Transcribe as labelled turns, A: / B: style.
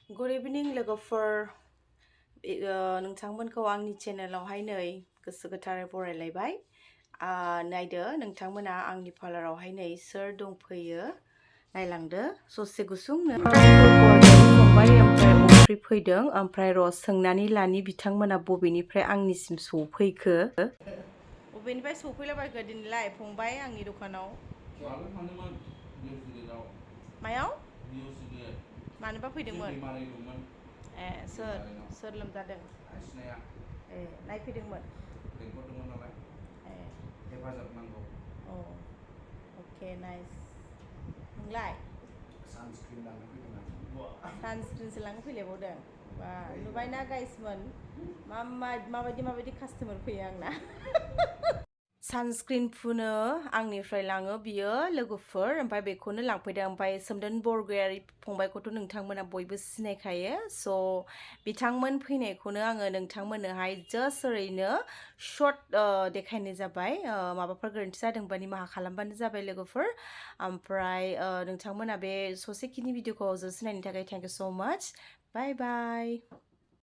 A: Good evening लोगोफोर नोंथांमोनखौ आंनि चेनेलावहाय नै गोसो गोथारै बरायलायबाय नायदो नोंथांमोना आंनि पार्लारावहाय नै सोर दंफैयो नायलांदो ससे गुसुंनो फंबाय ओमफ्राय अफ्रि फैदों ओमफ्राय र' सोंनानै लानि बिथांमोना बबेनिफ्राय आंनिसिम सफैखो बबेनिफ्राय सफैलाबायखो दिनैलाय फंबाय आंनि दखानाव मायाव मानोबा फैदोंमोन ए सोर लोमजादों ए नायफैदोंमोन
B: लेंहरदोंमोन नालाय
A: ए
B: हेफाजाब नांगौ
A: अके नाइस नोंलाय
B: सानस्क्रिन लांनो फैदों आं
A: सानस्क्रिनसो लांनो फैलायबावदों बा नुबायना गाइसमोन माबायदि कास्टमार फैयो आंना सानस्क्रिन फुनो आंनिफ्राय लाङो बियो लोगोफोर ओमफ्राय बेखौनो लांफैदों ओमफ्राय सोमदोन बरगयारी फंबायखौथ' नोंथांमोना बयबो सिनायखायो स' बिथांमोन फैनायखौनो आङो नोंथांमोननोहाय जास्ट ओरैनो शर्ट देखायनाय जाबाय माबाफोर गोरोन्थि जादोंबा निमाहा खालामबानो जाबाय लोगोफोर ओमफ्राय नोंथांमोना बे ससेखिनि भिडिअखौ जोंसो नायनो थाखाय थेंक इउ स' माच बाय बाय